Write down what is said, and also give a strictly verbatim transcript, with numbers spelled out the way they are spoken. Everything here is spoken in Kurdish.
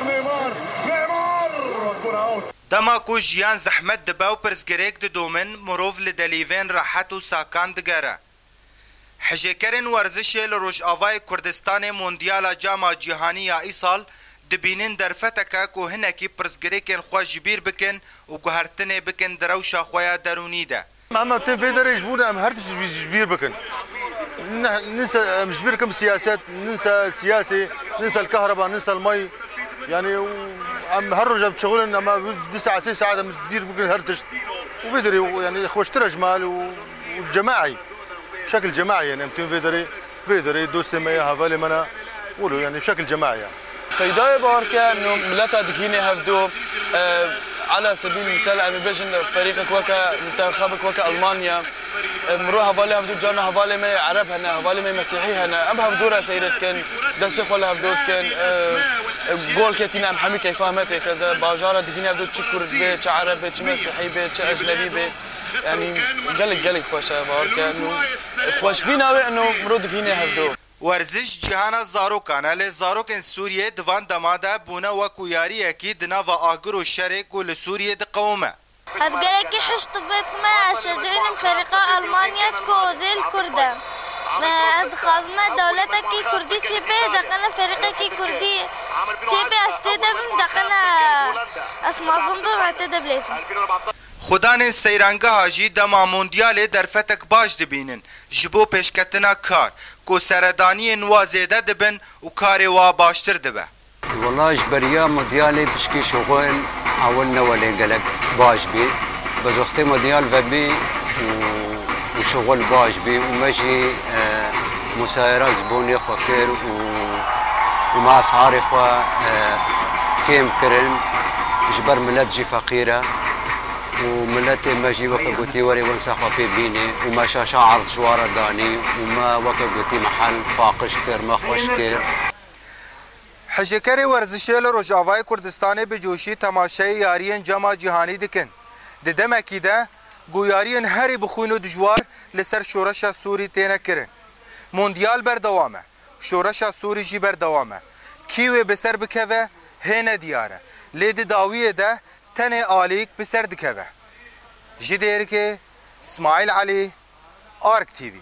Neymar! Neymar! Dema ku jiyan zehmet dibe û pirsgirêk didomin, mirov li delîvên rehet û sakan digere. Hejêkerên werzişê li Rojavayê Kurdistanê Mondyala Cama Cîhanî ya îsal dibînin derfeteke ku hinekî pirsgirêkên xwe ji bîr bikin û guhertinê bikin di rewşa xwe ya derûnî de. Em, em tên vê derê ji bo em her tişt ji bîr bikin. Ne, ninse em ji bîr kim siyaset, ninse siyasî, ninse li kehreba, ninse li may. Yani em her roj em şixulin, em du saet, sê saet em dîr bikin her tişt. Û vê derê yani xweştir e ji mal û, û cemaî. Şekil cemaî yani em tên vê derê, vê derê dostê me ye, hevalê me ne. Wilo yani şekil cemaî ye. Peydayê bawer ke no mileta digihînê hevdu, e, ala sebîl misal em ê bêjin ferîqek weke, mintexabek weke Almanya, e, mirov hevalê hevdu, carna hevalê me Ereb hene, hevalê me Mesîhî hene, em hevdu re seyr dikin, destê xwe li hevdu dikin, e, e, gol ketîne em hemî keyfa me tê, ke ze bajara digihînê hevdu çi Kurd bê, çi Ereb bê, çi Mesîhî bê, çi ecnebî bê. Yani gelek gelek xweş e, bawer ke no xweşbîna wê no mirov digihînê hevdu. Werziş cîhana zarokan e, lê zarokên Sûriyê di van dema de bûne wekû yariyekî di nava agir û şerê ku li Sûriyê diqewime. Ez gelekî hişt dibêtime, ez şecihînim ferîqa Almanya çiko ozêl Kurd e. Me, ez dixwazime dewletekî Kurdî çêbê, deqene ferîqekî Kurdî çêbê, ez tê de bim, deqene ez mezin bim, ez tê de bilêzim. Xudanên seyrangeha jî dema Mondyalê derfetek baş dibînin ji bo pêşketina kar, ku seredaniyên wa zêde dibin û karê wa baştir dibe. Wela ji beriya Mondyalê pişkî şixul ewil ne welê gelek baş bî. Bi zextê Mondyal vebî û, û şixul baş bî û me jî, e, musayera ji bo nê xwe kir û, û me esharê xwe, e, kêm kirin. Ji ber milet jî feqîr e. Û miletê me jî weke gotî werê wensa xwe pê bînê û me şaşa erd ji wa re danî û me weke gotî mehel paqij kir, me xweş kir. Hejêkerê werzişê li Rojavayê Kurdistanê bi coşî temaşeyê yariyên Cema Cîhanî dikin. Di demekî de ku yariyên herî bi xwîn û dijwar li ser şoreşa Sûrî têne kirin. Mondyal berdewam e. Şoreşa Sûrî jî berdewam e. Kî wê bi ser bikeve, hê nediyar e. Lê di dawiyê de tenê alîk bi ser dikeve. Ji Dêrikê, Smaîl Elî, Ark T V.